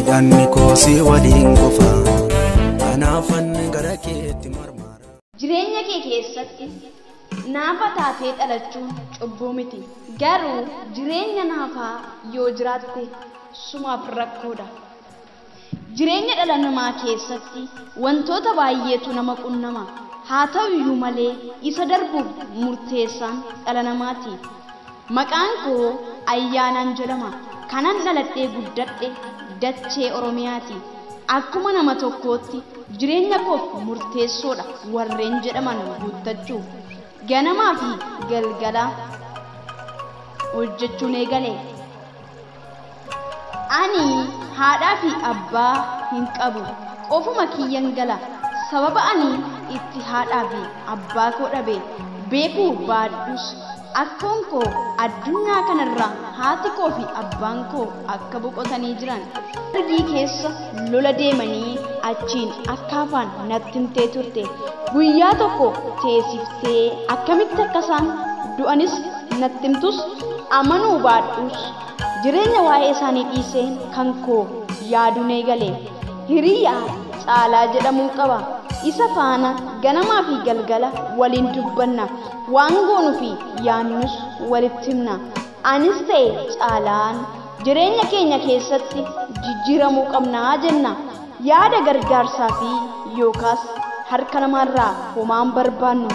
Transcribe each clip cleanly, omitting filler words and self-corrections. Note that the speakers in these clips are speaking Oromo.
Yaanni koosii waliin qofa kanaafan gara keetti marmara. Jireenya kee keessatti naafa taatee dhalachuun cubbuu miti. Garuu jireenya naafaa yoo jiraatte sumaaf rakkoodha. Jireenya dhala namaa keessatti wantoota baay'eetu nama qunnama. Haa ta'u iyyuu malee isa darbuuf murteessaan dhala namaati. Maqaan koo Ayyaanaan jedhama. Kanan dhaladhee guddadhe dachee Oromiyaati. Akkuma nama tokkootti jireenya koof murteessoodha warreen jedhaman guuttachuuf ganamaa fi galgala hojjechuun eegale. Ani haadhaa fi abbaa hin qabu. Qofuma kiyyan gala. Sababa ani itti haadhaa fi abbaa koo dhabe beekuu baadhus akkoon koo addunyaa kanarraa haati koo fi abbaan koo akka boqotanii jiran dargii keessa lola deemanii achiin akka hafan natti himtee turte. Guyyaa tokko teessiftee akkamitti akka isaan du'anis natti himtus amanuu baadhus jireenya waa'ee isaanii dhiisee kan koo yaaduun eegale. Hiriyaa Caalaa jedhamuu qaba. Isa faana ganamaa fi galgala waliin dubbanna. Waan goonuu fi yaannus walitti himna. Anis ta'e Caalaan jireenya keenya keessatti jijjiiramuu qabnaa jenna. Yaada gargaarsaa fi yookaas harka namaarraa homaan barbaannu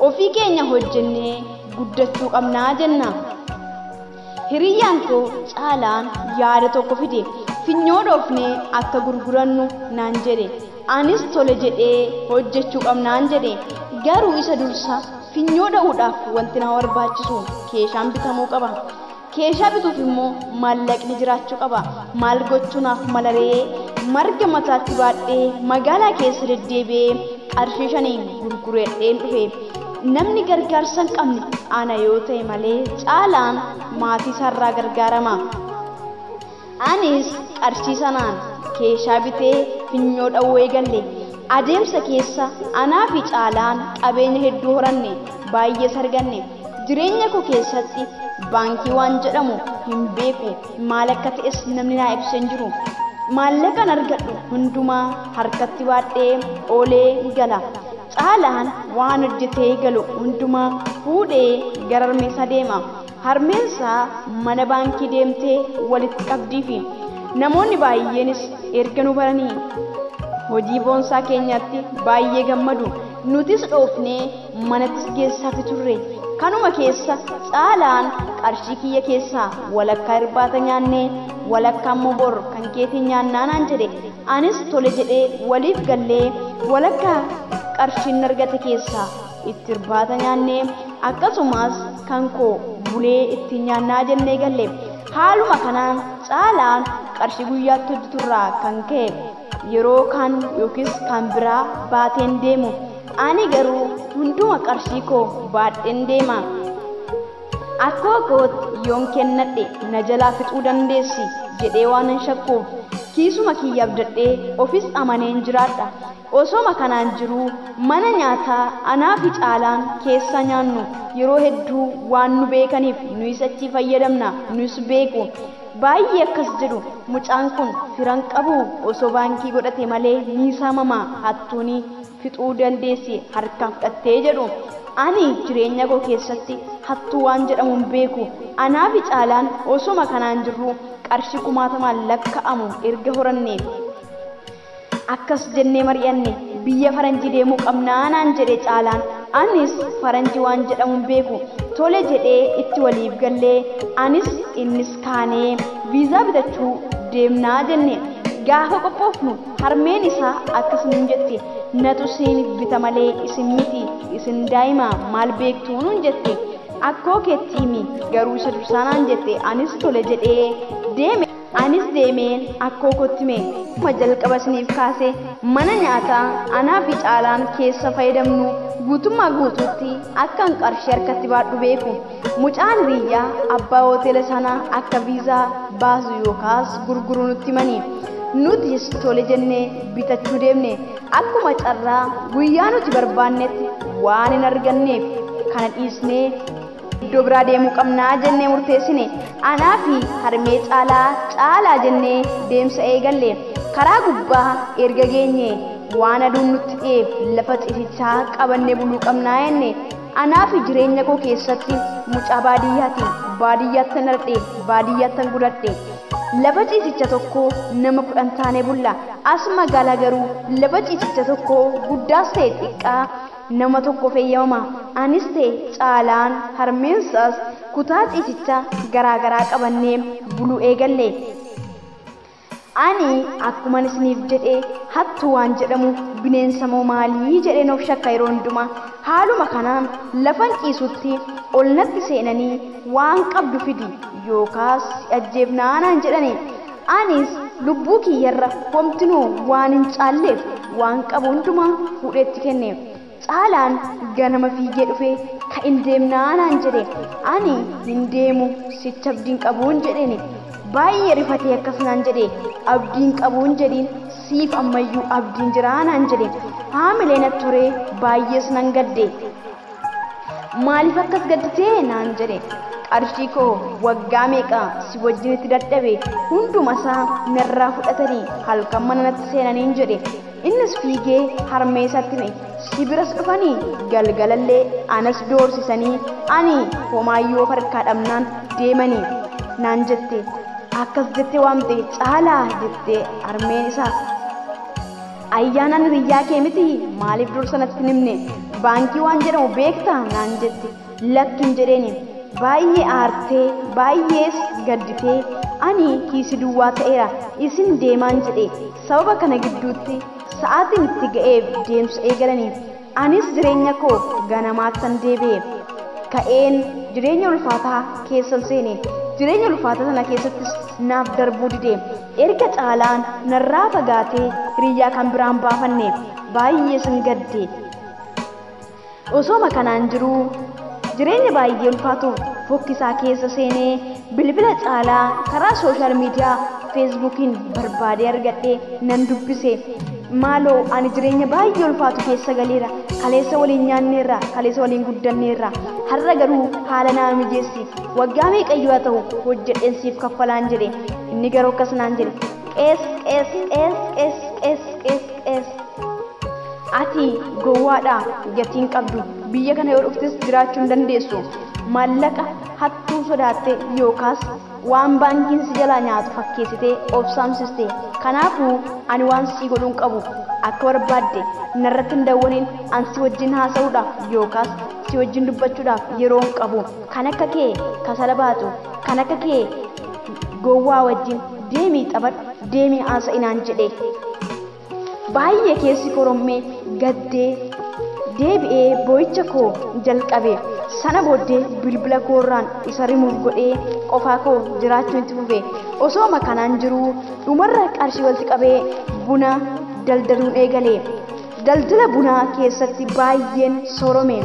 ofii keenya hojjennee guddachuu qabnaa jenna. Hiriyyaan koo Caalaan yaada tokko fide. Finyoo dhoofnee akka gurgurannu naan jedhe. Anis tole jedhee hojjechuu qabnaan jedhe. Garuu isa dursa finyoo dha'uudhaaf wanti nama barbaachisu keeshaan bitamuu qaba. Keeshaa bituuf immoo maallaqni jiraachuu qaba. Maal gochuunaaf malaree marga mataatti baadhee magaalaa keessa deddeebi'ee qarshii 5 gurguradheen dhufe. Namni gargaarsa hin qabne ana yoo ta'e malee Caalaan maatii isaarraa gargaarama. Anis qarshii sanaan keeshaa bitee finyoo dha'uu eegalle. Adeemsa keessa anaa fi Caalaan qabeenya hedduu horanne, baay'ees arganne. Jireenya koo keessatti baankii waan jedhamu hin beeku. Maal akka ta'es namni naa ibsee hin jiru. Maallaqan argadhu hundumaa harkatti baadhee oolee gala. Caalaan waan hojjetee galu hundumaa fuudhee gara harmeessaa deema. Harmeensaa mana baankii deemtee walitti qabdiifi namoonni baay'eenis erga nu baranii hojii boonsaa keenyatti baay'ee gammadu. Nutis dhoofnee manattis geessaafi turre. Kanuma keessa Caalaan qarshii kiyya keessaa walakkaa irbaata nyaannee walakkaa immoo bor kan keetiin nyaannaa naan jedhe. Anis tole jedhee waliif gallee walakkaa qarshiin argate keessaa itti irbaata nyaannee akkasumas kan koo bulee ittiin nyaannaa jennee galle. Haaluma kanaan Caalaan qarshii guyyaatti hojjeturraa kan ka'e yeroo kaan yookiis kan biraa baateen deemu. Ani garuu hunduma qarshii koo baadheen deema. Akkoo kootti yoon kennadhe na jalaa fixuu dandeessi jedhee waan hin shakkuuf kiisuma kiyya abdadhee ofis amaneen jiraadha. Osoma kanaan jiruu mana nyaataa anaa fi Caalaan keessa nyaannu yeroo hedduu waan nu beekaniif nuyis achii fayyadamna, nuyis beeku. Baay'ee akkas jedhu mucaan kun firan qabu osoo baankii godhate malee ni saamama hattuuni fixuu dandeessi harkaan fudhattee jedhu. Ani jireenya koo keessatti hattuu waan jedhamu hin beeku. Anaa fi Caalaan osoma kanaan jirru qarshii kumaatamaan lakkaa'amu erga horanne akkas jennee mari'anne biyya faranjii deemuu qabnaa naan jedhe Caalaan. Anis faranjii waan jedhamu hin beeku. Tole jedhee itti waliif gallee anis innis kaanee viizaa bitachuu deemnaa jenne. Gaafa qophoofnu harmeen isaa akkas nuun jette, natu isiniif bita malee isin miti, isin daa'ima maal beektuu nuun jette. Akkoo keetti himi garuu isa dursaa naan jette. Anis tole jedhee deeme. Anis deemeen akkoo kootti hime. Akkuma jalqaba isiniif kaase mana nyaataa anaa fi Caalaan keessa fayyadamnu guutummaa guutuutti akkan qarshii harkatti baadhu beeku. Mucaan hiriyyaa abbaa hoteela sanaa akka viizaa baasu yookaas gurguru nutti himani. Nutis tole jennee bitachuu deemne. Akkuma carraa guyyaa nuti barbaannetti waan hin arganneef kana dhiisnee Iddoo biraa deemuu qabnaa jennee murteessine. Anaa fi harmee Caalaa Caalaa jennee deemsa eegalle. Karaa gubbaa erga geenye waan aduun nutti dhi'eef lafa ciisichaa qabannee buluu qabnaa jenne. Anaa fi jireenya koo keessatti mucaa baadiyyaati. Baadiyyaattan dhaladhe, baadiyyaattan gudadhe. Lafa ciisicha tokko nama 10 taanee bulla. As magaalaa garuu lafa ciisicha tokko guddaas ta'e xiqqaa nama tokko feyyamama. Anis ta'e Caalaan harmeensaas kutaa ciisicha garaagaraa qabannee buluu eegalle. Ani akkuman isiniif jedhe hattuu waan jedhamu bineensa moo maalii jedheen of shakka yeroo hundumaa. Haaluma kanaan lafan ciisutti ol natti seenanii waan qabdu fidi yookaas si ajjeefnaa naan jedhani. Anis lubbuu kiyyarra homtinuu waan hin caalleef waan qabu hundumaa fuudheetti kenne. Caalaan ganama fiigee dhufe ka hin deemnaa naan jedhe. Ani hin deemu sicha abdiin qabuun jedheeni. Baay'ee rifatee akkas naan jedhe. Abdiin qabuun jedhiin siif ammayyuu abdiin jiraa naan jedhe. Haamilee natti turee baay'ees nan gadde. Maaliif akkas gadditee naan jedhe. Qarshii koo waggaa meeqa si wajjin itti dadhabe hunduma isaa narraa fudhatanii halkan mana natti seenaniin jedhe. Innis fiigee harmee isaatti hime. Si biras dhufanii galgalallee anas doorsisanii ani homaayyoo harkaa dhabnaan deemanii naan jette. Akkas jettee waamte Caalaa jette harmeen isaa. Ayyaanaan hiriyyaa kee miti maaliif dursa natti hin himne? Baankii waan jedhamu beektaa naan jette. Lakkin jedheeni. Baay'ee aartee baay'ees gadditee ani kiisii duwwaa ta'eera isin deemaan jedhe. Sababa kana gidduutti sa'aatiin itti ga'eef deemsa eegalanii. Anis jireenya koo ganamaattan deebi'e. Ka'een jireenya ulfaataa keessan seene. Jireenya ulfaataa sana keessattis naaf darbuu dide. Erga Caalaan narraa fagaatee hiriyyaa kan biraan baafanne baay'ee sin gadde. Osooma kanaan jiruu jireenya baay'ee ulfaatu fokkisaa keessa seenee bilbila Caalaa karaa sooshaal miidiyaa feesbuukiin barbaadee argadhe nan dubbise. Maaloo ani jireenya baay'ee ulfaatu keessa galeera. Kaleessa waliin nyaanneerra, kaleessa waliin guddanneerra. Har'a garuu haala naa mijeessi. Waggaa meeqayyuu haa ta'u hojjedheen siif kaffalaan jedhe. Inni garuu akkas naan jedhe. Qees qees qees qees qees qees qees. Ati gowwaadha gatiin qabdu. Biyya kana yoo dhuftes jiraachuu hin dandeessu. Maallaqa hattuu sodaatte yookaas waan baankiin si jalaa nyaatu fakkeessitee of saamsiste. Kanaafuu ani waan si godhuu hin qabu. Akka barbaadde narratti hin dawwaniin an si wajjin haasa'uudhaaf yookaas si wajjin dubbachuudhaaf yeroo hin qabu. Kan akka kee kasala baatu, kan akka kee gowwaa wajjin deemii taphadhu, deemii haasa'i naan jedhe. Baay'ee keessi korommee gaddee deebi'ee boo'icha koo jalqabe. Sana booddee bilbila koorraan isa rimuuf godhee qofaa koo jiraachuu itti fufe. Osooma kanaan jiruu dhumarra qarshii walitti qabee buna daldaluun eegale. Daldala bunaa keessatti baay'een soorome.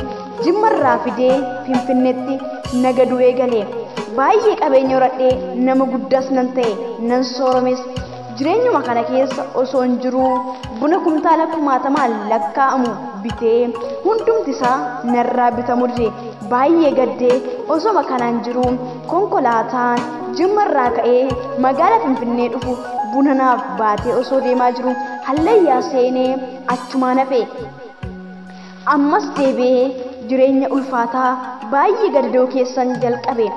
Jimmarraa fidee Finfinneetti nagaduu eegale. Baay'ee qabeenya horadhee nama guddaas nan ta'e, nan sooromes. Jireenyuma kana keessa osoo hin jiruu buna kumtaala kumaatamaan lakkaa'amu bitee hundumti isaa narraa bitamuu dide. Baay'ee gaddee osoma kanaan jiruu konkolaataan Jimmarraa ka'ee magaalaa Finfinnee dhufu buna naaf baatee osoo deemaa jiru hallayyaa seenee achumaan hafe. Ammas deebi'ee jireenya ulfaataa baay'ee gadadoo keessan jalqabe.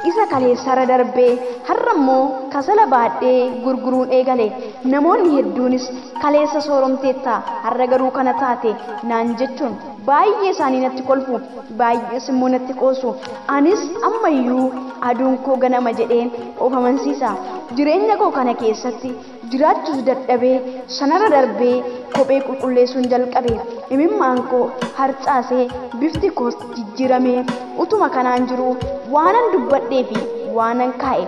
Isa kaleessarra darbee har'a immoo kasala baadhee gurguruun eegale. Namoonni hedduunis kaleessa sooromteetta har'a garuu kana taate naan jechuun baay'ee isaanii natti kolfu, baay'ees immoo natti qoosu. Anis ammayyuu aduun koo ganama jedheen of amansiisa. Jireenya koo kana keessatti jiraachuus dadhabee sanarra darbee kophee qulqulleessuun jalqabe. Imimmaan koo harcaasee bifti koos jijjiiramee utuma kanaan jiru waanan dubbadhee fi waanan kaa'e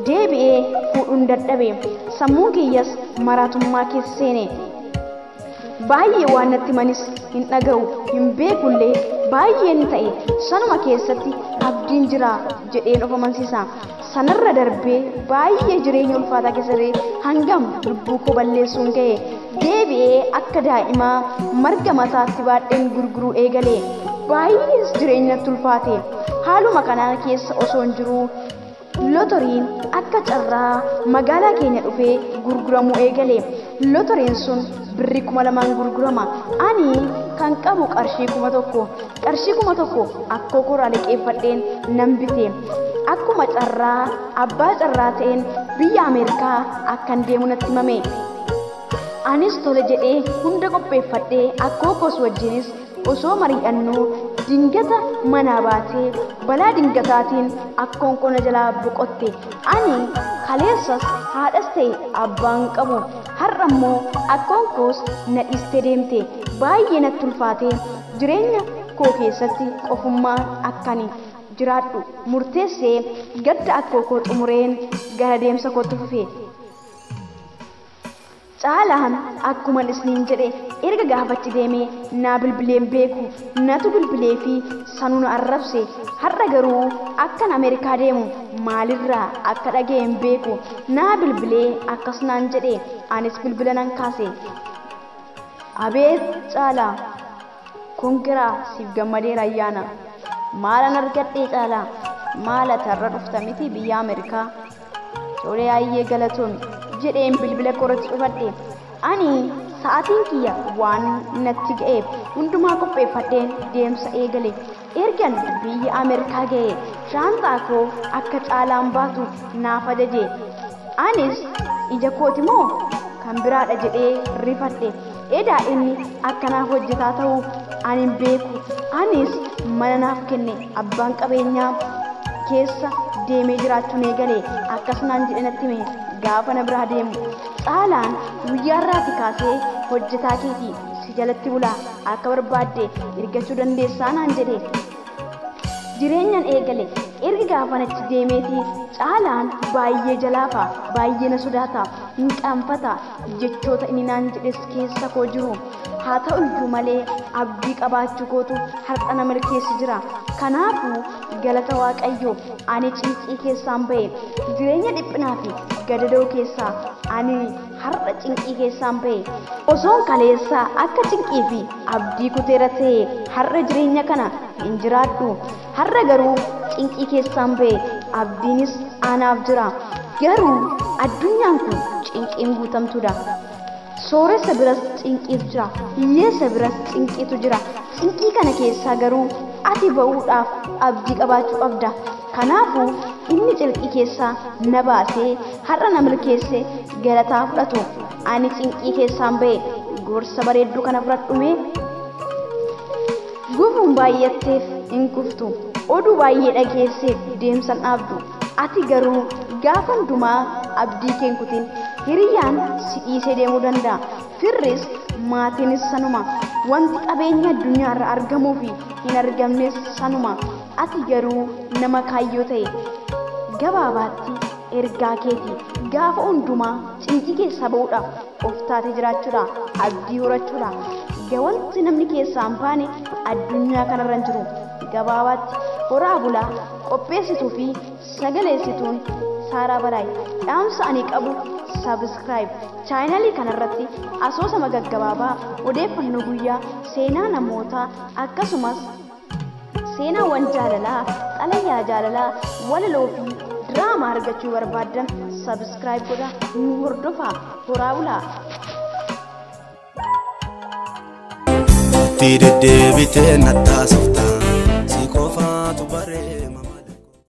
deebi'ee fuudhuun dadhabe. Sammuun kiyyas maraatummaa keessa seene. Baay'ee waan natti himanis hin dhaga'u, hin beekullee baay'een ta'e. Sanuma keessatti abdiin jira jedheen of amansiisa. Sanarra darbee baay'ee jireenya ulfaataa keessa ta'e hangam lubbuu koo balleessuun ga'e. Deebi'ee akka daa'imaa marga mataatti baadheen gurguruu eegale. Baay'ees jireenya natti ulfaate. Haaluma kanaa keessa osoo hin jiruu lotoriin akka carraa magaalaa keenya dhufee gurguramuu eegale. Lotoriin sun birrii 2000 gurgurama. Ani kan qabu qarshii 1000. Qarshii 1000 akkoo koraa liqeeffadheen nan bite. Akkuma carraa abbaa carraa ta'een biyya Ameerikaa akkan deemu natti himame. Anis tole jedhee hunda qopheeffadhee akkoo koos wajjinis osoo mari'annuu dingata manaa baatee balaa dingataatiin akkoon koo na jalaa boqotte. Ani kaleessas haadhas ta'e abbaan qabu. Har'a immoo akkoon koos na dhiistee deemte. Baay'ee natti ulfaatee jireenya koo keessatti qofummaa akkani jiraadhu murteessee gadda akkoo koo xumureen gara deemsa kootti fufe. Caalaan akkuma isniin jedhe erga gaafachi deemee naa bilbileen beeku natu bilbilee fi sanuu na arrabse. Har'a garuu akkan Ameerikaa deemu maalirraa akka dhaga'een beeku naa bilbilee akkas naan jedhe. Anis bilbila nan kaase. Abeet Caalaa, kongiraa siif gammadeera ayyaana. Maalan argadhee Caalaa? Maal ati har'a dhufta miti biyya Ameerikaa? Tolee ayyee galatoomi jedheen bilbila koratti cufadhe. Ani sa'aatiin kiyya waan natti ga'eef hundumaa qopheeffadheen deemsa eegale. Ergan biyya Ameerikaa ga'e shaanxaa koo akka Caalaan baatu naaf ajaje. Anis ija kooti moo kan biraadha jedhee rifadhe. Edaa inni akkanaaf hojjetaa ta'uu ani hin beeku. Anis mana naaf kenne abbaan qabeenyaa keessa deemee jiraachuun eegale. Akkas naan jedhe natti hime gaafa na biraa deemu. Caalaan guyyaa irraati kaasee hojjetaa keetii si jalatti bulaa akka barbaadde ergachuu dandeessaa naan jedhe. Jireenyaan eegale. Erga gaafa natti deemeeti Caalaan baay'ee jalaafa, baay'ee na sodaata, hin qaanfata. Jechoota inni naan jedhes keessa koo jiru. Haa ta'u iyyuu malee abdii qabaachuu kootu har'a na milkeessi jira. Kanaafuu galata Waaqayyoo ani cinqii keessaan ba'e. Jireenya dhiphinaa fi gadadoo keessaa ani har'a cinqii keessaan ba'e. Osoon kaleessaa akka cinqii fi abdii kuteera ta'e har'a jireenya kana hin jiraadhu. Har'a garuu cinqii keessaan ba'e, abdiinis anaaf jira. Garuu addunyaan kun cinqiin guutamtuudha. Sooressa biras cinqiitu jira, hiyyeessa biras cinqiitu jira. Cinqii kana keessaa garuu ati ba'uudhaaf abdii qabaachuu qabda. Kanaafuu inni cinqii keessaa na baasee har'a na milkeesse galataa fudhatu. Ani cinqii keessaan ba'e. Gorsa bareedduu kana fudhadhume. Gufuun baay'atteef hin kuftu, oduu baay'ee dhageesseef deemsan dhaabdu. Ati garuu gaafa hundumaa abdii kee hin kutin. Hiriyyaan si dhiisee deemuu danda'a. Firris maatiinis sanuma. Wanti qabeenya addunyaa irra argamuu fi hin argamnes sanuma. Ati garuu nama kaayyoo ta'e. Gabaabaatti ergaa keeti gaafa hundumaa cinqii keessaa ba'uudhaaf of taatee jiraachuudha, abdii horachuudha. Wanti namni keessaa hin baane addunyaa kanarra hin jiru. Gabaabaatti horaa bulaa. Qopheessituu fi sagaleessituun Saaraa Balaay. Dhaamsa ani qabu subscribe chaanalii kanarratti asoosama gaggabaabaa, odeeffannoo guyyaa, seenaa namootaa, akkasumas seenaawwan jaalalaa, xalayaa jaalalaa, walaloo fi diraamaa argachuu barbaaddan subscribe godhaa nu hordofaa. Horaa bulaa. Itti deddeebitee nattaasifta si qofaatu bareema.